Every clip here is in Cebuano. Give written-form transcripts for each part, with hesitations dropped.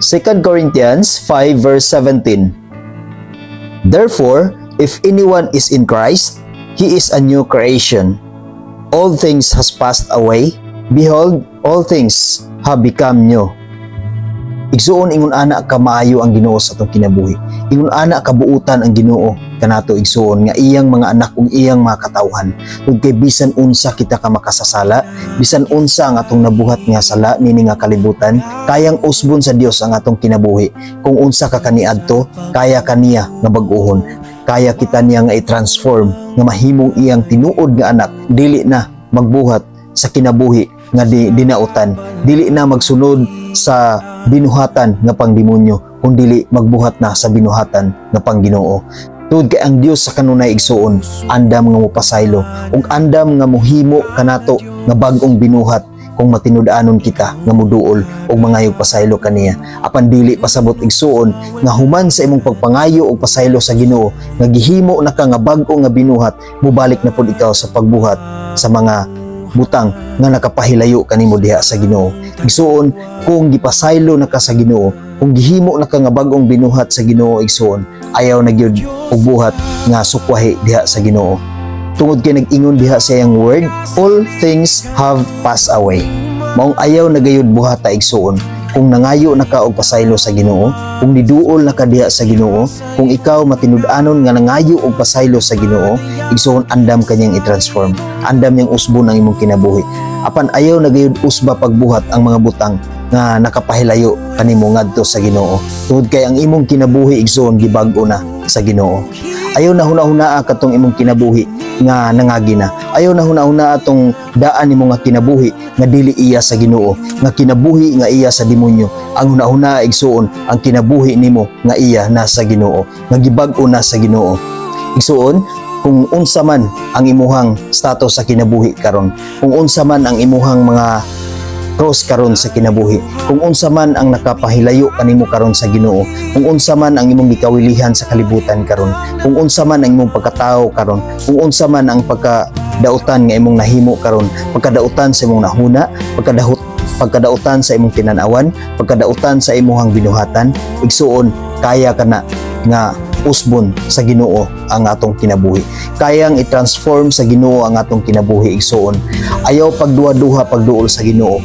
2 Corinthians 5 verse 17. "Therefore, if anyone is in Christ, he is a new creation. All things has passed away. Behold, all things have become new." Igsuon, ingon ana ka maayo ang Ginoo sa atong kinabuhi. Ingon ana kabuutan ang Ginoo kanato, igsuon, nga iyang mga anak ug iyang mga katawhan. Ug kay bisan unsa kita ka makasasala, bisan unsa ang atong nabuhat nga sala nini nga kalibutan, kayang usbon sa Dios ang atong kinabuhi. Kung unsa ka kaniadto, kaya kaniya nga bag-ohon. Kaya kita niya nga i-transform nga mahimong iyang tinuod nga anak, dili na magbuhat sa kinabuhi nga dinautan, dili na magsunod sa binuhatan nga pangdemonyo, kung dili magbuhat na sa binuhatan nga pang-Ginoo. Tungod kay ang Dios sa kanunay, igsuon, andam nga mopasaylo ug andam nga mohimo kanato nga bag-ong binuhat kung matinud-anon kita nga muduol og mangayog pasaylo kaniya. Apan dili pasabot, igsuon, nga human sa imong pagpangayo og pasaylo sa Ginoo, nga gihimo na ka nga bag-o nga binuhat, mubalik na pud ikaw sa pagbuhat sa mga butang nga nakapahilayo kanimo diha sa Ginoo. Igsuon, kung gipasaylo na ka sa Ginoo, kung gihimo na ka nga bag-ong binuhat sa Ginoo, igsuon, ayaw na gyud og buhat nga sukwahi diha sa Ginoo. Tungod kay nag-ingon diha sa iyang word, "All things have passed away." Maong ayaw na gayud buhata, igsuon. Kung nangayo na ka og pasaylo sa Ginoo, kung niduol na ka diha sa Ginoo, kung ikaw matinud-anon nga nangayo og pasaylo sa Ginoo, igsuon, andam kanyang i-transform. Andam niyang usbon ang imong kinabuhi. Apan ayaw na gayud usba pagbuhat ang mga butang nga nakapahilayo kanimo ngadto sa Ginoo. Tungod kay ang imong kinabuhi, igsuon, gibag-o na sa Ginoo. Ayaw na huna-hunaa katong imong kinabuhi nga nangagi na. Ayaw na huna-hunaa atong daan nimo nga kinabuhi nga dili iya sa Ginoo, nga kinabuhi nga iya sa demonyo. Ang huna-hunaa, igsuon, ang kinabuhi nimo nga iya na sa Ginoo, nga gibag-o na sa Ginoo. Igsuon, kung unsa man ang imuhang status sa kinabuhi karon, kung unsa man ang imuhang mga cross karon sa kinabuhi, kung unsa man ang nakapahilayo kanimo karon sa Ginoo, kung unsa man ang imong gikawilihan sa kalibutan karon, kung unsa man ang imong pagkatao karon, kung unsa man ang pagkadautan nga imong nahimo karon, pagkadautan sa imong nahuna, pagkadautan sa imong tinanawan, pagkadautan sa imuhang binuhatan, igsuon, kaya ka na nga usbon sa Ginoo ang atong kinabuhi. Kayang i-transform sa Ginoo ang atong kinabuhi, igsuon. Ayaw pagduha-duha pagduol sa Ginoo.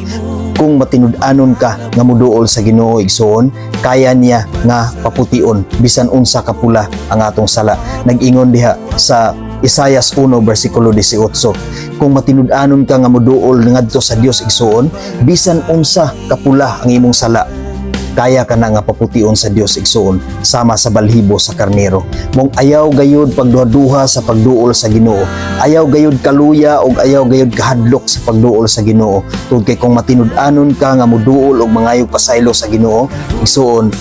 Kung matinud-anon ka nga muduol sa Ginoo, igsuon, kaya niya nga papution bisan unsa ka pula ang atong sala. Nag-ingon diha sa Isayas 1 bersikulo 18. Kung matinud-anon ka nga muduol ngadto sa Dios, igsuon, bisan unsa kapula ang imong sala, kaya ka na nga papution sa Dios, igsuon, sama sa balhibo sa karnero. Mong ayaw gayud pagduha-duha sa pagduol sa Ginoo. Ayaw gayud kaluya og ayaw gayud kahadlok sa pagduol sa Ginoo. Tungod kay kung matinud-anon ka nga muduol og mangayog pasaylo sa Ginoo, igsuon,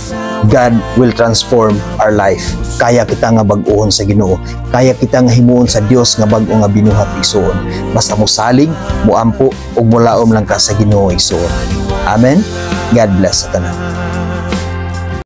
God will transform our life. Kaya kita nga bag-ohon sa Ginoo. Kaya kita nga himuon sa Dios nga bag-o nga binuhat, igsuon. Basta mosalig, moampo ug molaom lang ka sa Ginoo, igsuon. Amen. God bless sa tanan.